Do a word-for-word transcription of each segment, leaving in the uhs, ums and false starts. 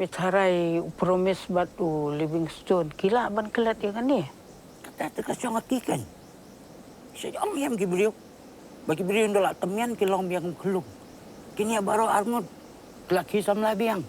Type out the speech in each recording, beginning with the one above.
Phi tharai u Promise bad u Livingstone ki lah ban klet ïa kane? Kata te ka shong ha ki kan. Sha ïam ïam ki briew. Ba ki briew nda la tymmen ki long biang kum khlum. Kine baroh arngut ki la ki samla biang.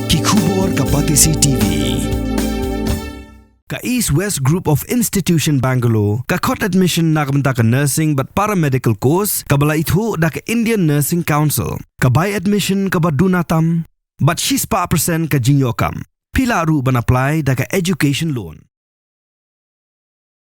Ki khubor ka Batesi T V. Ka East West Group of Institution Bangalore ka khot admission na ka bynta ka nursing bad paramedical course kaba la ithuh da ka Indian Nursing Council. Ka bai admission kaba duna tam bad shispah percent ka jingïoh kam. Phi lah ruh ban apply da ka education loan.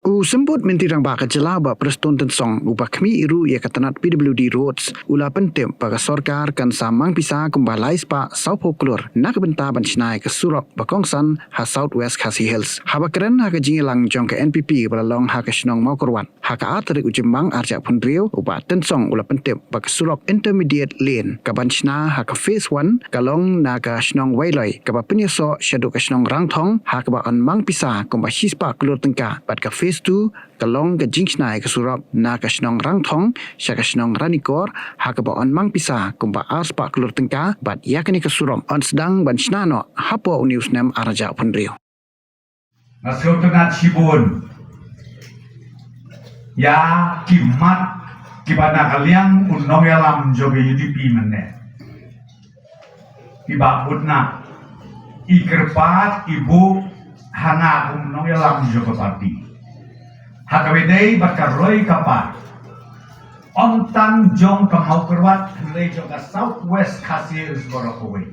U Symbud Myntri Rangbah ka Jylla Bah Prestone Tynsong uba khmih ruh ïa ka tnat P W D Roads u la pyntip ba ka sorkar kan sa mang pisa kumba lai spah sawphew klur na ka bynta ban shna ïa ka surok ba kongsan ha South West Khasi Hills. Haba kren ha ka jingïalang jong ka N P P ba la long ha ka shnong Mawkyrwat ha ka ar tarik u Jymmang arhajar arphew hynriew, u Bah Tynsong u la pyntip ba ka surok intermediate lane kaban shna ha ka phase one ka long na ka shnong Wailoi kaba pynïasoh shaduh ka shnong Rangthong ha kaba yn mang pisa kumba shispah klur tyngka, bad ka phase two ka long ka jingshna ïa ka surok na ka shnong Rangthong sha ka shnong Ranikor ha kaba yn mang pisa kumba arspah klur tyngka, bad ïa kane ka surok yn sdang ban shna noh hapoh une u snem arhajar arphew hynriew. Nga sngewtynnat shibun ïa ki mat kiba na ka liang u nongïalam jong ka U D P mynne. I Bah Budna i kyrpad i buh ha nga kum u nongïalam jong ka party. Ha kaba ïadei bad ka roi ka par, ym tang jong ka Mawkyrwat hynrei jong ka South West Khasi Hills baroh kawei.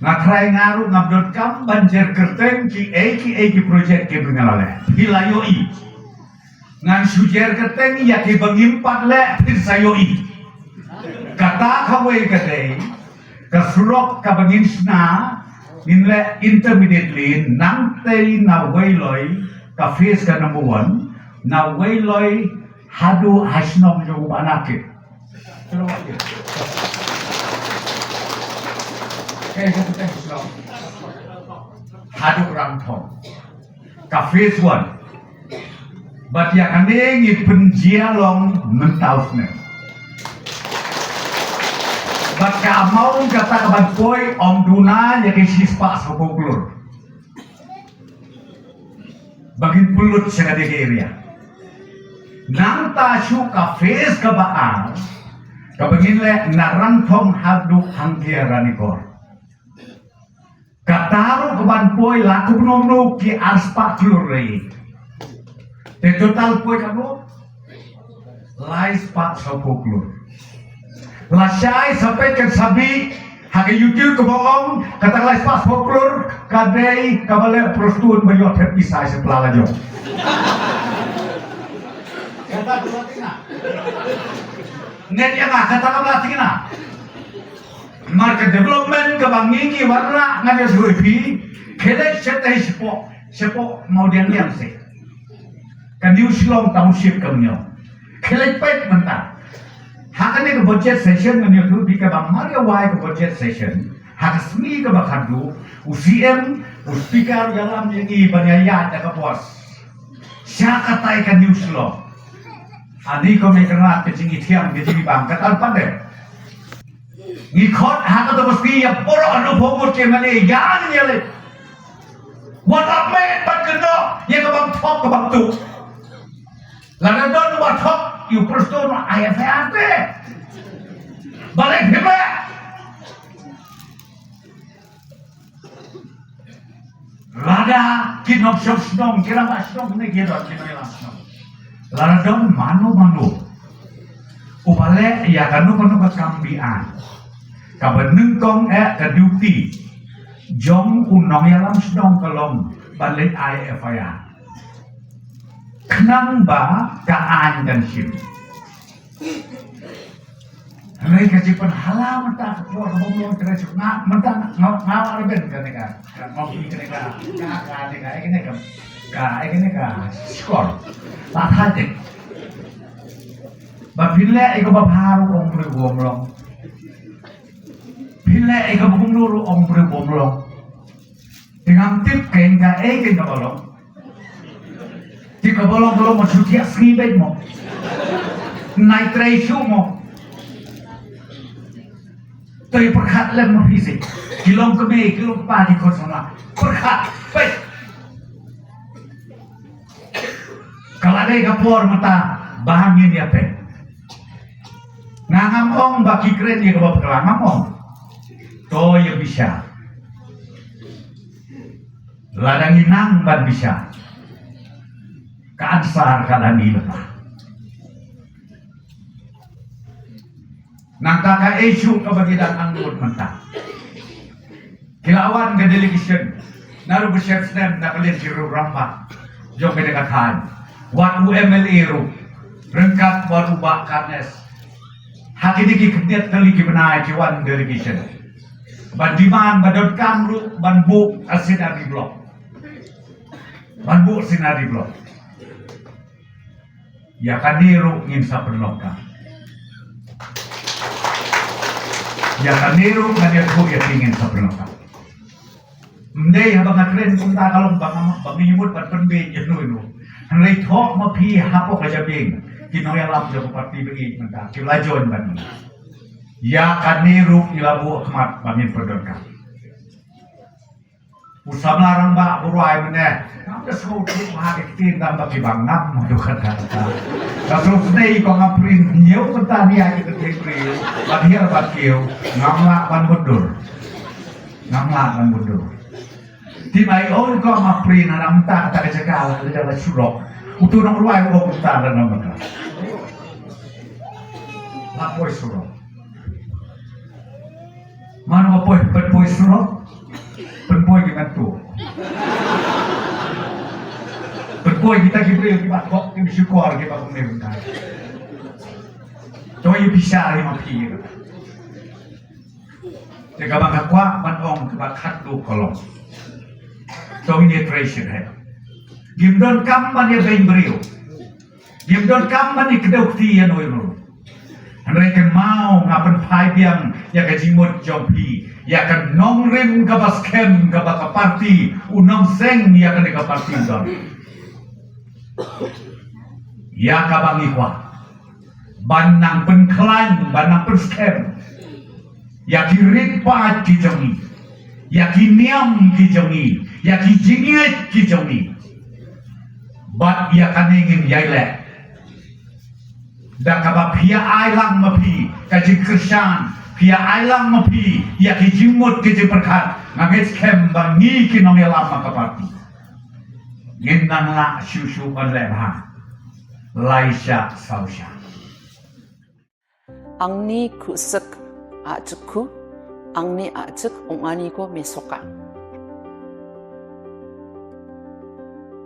Nga trai nga ruh ngam donkam ban jer kyrteng kiei kiei ki project kiba nga la leh. Phi la ïohi. Ngan shu jer kyrteng ïa kiba ngim pat leh, phin sa ïohi. Kata kawei ka dei ka surok kaba ngin shna, ngin leh intermediate lane nangtei na Wailoi, ka phase ka number one, na Wailoi haduh ha shnong jong u Bah Nakip. Haduh Rangthong. Ka phase one. Bad ïa kane ngi pynjia long mynta u snem. Bad ka amount kata kaban poi ym duna ïa ki shispah sawphew klur. Ba ngin pynlut sha kane ka area. Nangta shuh ka phase kaba ar kaba ngin leh na Rangthong haduh hangtei Ranikor. Kata ruh kaban poi la kumno kumno ki arspah klur lei. Te total poi katno? Lai spah sawphew klur. Lashai sa peit kan sa mih ha ka YouTube kaba ong kata lai spah sawphew klur ka dei kaba leh Prestone ba ïoh thep pisa sha pla la jong. Kata ka la thikna. Ngan ïa nga kata ka la thikna. Namar ka development kaba ngi ngi wanrah ngan ïa shu ïa phi. Khie leit shatei shapoh, shapoh Mawdiangïangsih. Ka New Shillong Township ka ngi ong. Khie leit peit mynta. Ha kane ka budget session ngan ïathuh phi kaba mar ïa wai ka budget session. Ha ka sngi kaba khatduh u C M, u speaker u ïalam ïa ngi ban ïa ïaid da ka bos. Sha katai ka New Shillong. Ani ko me kynrad ka jingithiang ka jingibang kata pat de. Ngi khot ha kato ka sngi ïa baroh arphew ngut ki M L A ïa ngi ïa leit. Wat la mih bad kynnoh ïa ka bym thok ka bym tuh. Lada don uba thok ïa u Prestone ai F I R te. Balei phim leh? Lada ki nongshong shnong, ki rangbah shnong ne ki don ki nongïalam shnong. Lada don mano mano uba leh ïa kano kano ka kam be-aiñ kaba nyngkong eh ka duty jong u nongïalam shnong ka long ban leit ai F I R. Khnang ba ka aiñ kan shim. Hynrei ka jingpynhala mynta ka por ka bym long, ka jingpynhala mynta nga, nga, nga la rben kane ka, ka, nga phi kane ka, ka, ka, kane ka, eh, kane ka, ka, eh, kane ka shkor. La thait. Ba phin leh ïa kaba bha ruh ong briew bym long. Phin leh ïa kaba kumno ruh ong briew bym long. Te ngam tip kein kaei kein kaba long. Te kaba long ka long ma shu thiah sngi beit mo. Nai trei shuh mo. Trei pyrkhat lem mo phi seh. Ki long kmie, ki long kpa, ki khun samla. Pyrkhat, peit. Ka la dei ka por mynta ba ngin ïa peit. Nga ngam ong ba ki kren ïa kaba bakla, ngam ong. To ïa bishar. Lada ngi nang ban bishar, ka answer ka la mih lypa. Nangta ka issue kaba ngi dang angnud mynta. Ki la wan ka delegation naduh ka snem snem na ka liang ki rangbah jong kane ka thaiñ. Wat u M L A ruh ryngkat bad u Bah Carnes. Ha kine ki khyndiat tylli ki bnai ki wan delegation ban demand, ban donkam ruh ban buh ka C R D block. Ban buh C R D block. Ïa kane ruh ngin sa pynlong kam. Ïa kane ruh ngan ïathuh ïa phi, ngin sa pynlong kam. Ym dei haba nga kren kumta ka long ba nga, ba ngi mut ban pynbeit ïa uno uno. Hynrei thoh ma phi hapoh ka jabieng ki nongïalam jong ka party ba ïeit mynta, ki la join bad ngi. Ïa kane ruh ngi la buh khmat ba ngin pyndonkam. U samla rangbah ba rwai mynne, ngam da sngewthuh ha ki ktien, tang ba kiba ngam, haduh katta katta. Ka sngewsynei ko nga print hynñiew kynta nia ki kynthei briew bad hiar bad kiew, ngam lah ban byndur. Ngam lah ban byndur. Te ma ïoh ko nga print hangne mynta, kata ka jaka la, la, la surok. Uto u nongrwai u ong mynta, la nang mynta. La poi surok. Mano ba poi, pynpoi surok, pynpoi ki ngan tu. Pynpoi kita ki briew kiba kok, kiba shukor, kiba kumne kumne. To ïa bishar ïa ma phi. Te kaba nga kwah ban ong kaba khatduh ka long, to ngin ïa trei shyrkhei. Ngim donkam ban ïa beiñ briew. Ngim donkam ban ïa kdew kti ïa uno uno. Hynrei kynmaw, nga pynphai biang ïa ka jingmut jong phi, ïa ka nongrim kaba skhem kaba ka party, u nongseng ïa kane ka party u don. Ïa kaba ngi kwah ban nang pynkhlaiñ, ban nang pynskhem ïa ki rit paid ki jong ngi, ïa ki niam ki jong ngi, ïa ki jingngeit ki jong ngi. Bad ïa kane ngin ïai leh da kaba phi ïa ai lang ma phi ka jingkyrshan, phi ïa ai lang ma phi ïa ki jingmut ki jingpyrkhat. Nga ngeit skhem ba ngi ki nongïalam ma ka party ngin nang lah shuh shuh ban leh bha. Lai shah saw shah. Angni khuh sek a chuk khu, angni a chuk ong ani ko me soka.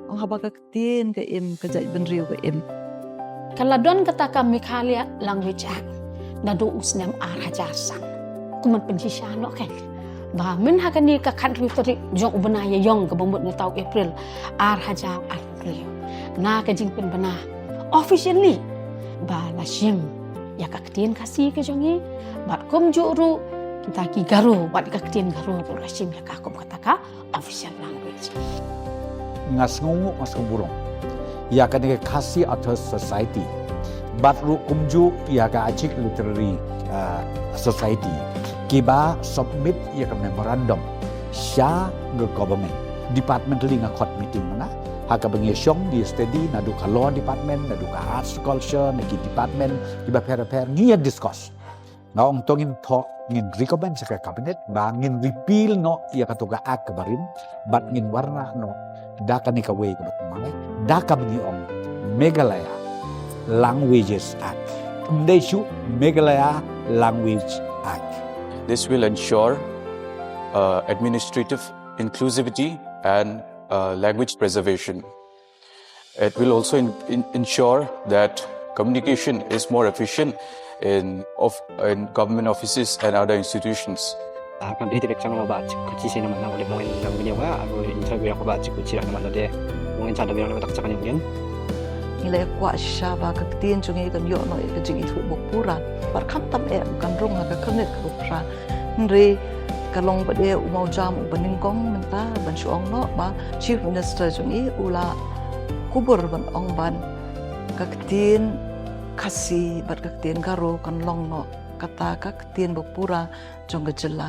Ong haba ka ktien ka im, ka jaitbynriew ka im. Ka la don kata ka Meghalaya Language Act naduh u snem ar hajar san. Kumno pynshisha noh ka, ba myn ha kane ka khathynriew tarik jong u bnai Ïaïong kaba mut mynta u April ar hajar arphew hynriew, na ka jingpynbna officially ba la shim ïa ka ktien Khasi ka jong ngi, bad kumjuh ruh kita ki Garo, bad ka ktien Garo ruh la shim ïa ka kum kata ka official language. Nga sngewnguh, nga sngewburom ïa kane ka Khasi Authors Society bad ruh kumjuh ïa ka Achik Literary, uh, Society, kiba submit ïa ka memorandum sha ka government. Departmentally nga khot meeting mynta, ha kaba ngi ïa shong, ngi ïa study, naduh ka law department, naduh ka arts, culture, na ki department kiba pher pher, ngi ïa discuss. Nga ong to ngin thoh, ngin recommend sha ka cabinet ba ngin repeal noh ïa kato ka act kaba rim, bad ngin wanrah noh da kane kawei kaba thymmai, da kaba ngi ong Meghalaya Languages Act. Ym dei shuh, Meghalaya Language Act. This will ensure, uh, administrative inclusivity and, uh, language preservation. It will also in-, in-, ensure that communication is more efficient in of-, in government offices and other institutions. Ah, kan dei direct chang ba chik kuchi sini mana boleh main nang bini wa, aku interview aku ba chik kuchi rak mana de. Mungkin chada bilang tak chak ni mungkin. Ngi la kwah shisha ba ka ktien jong ngi kan ïoh noh ïa ka jingithuh ba pura. Bad khamtam eh kan rung ha ka khyrnit kaba pura. Hynrei ka long ba dei u mawjam uba nyngkong mynta ban shu ong noh ba Chief Minister jong ngi u la kubur ban ong ba ka ktien Khasi bad ka ktien Garo kan long noh kata ka ktien bapura jong ka jylla.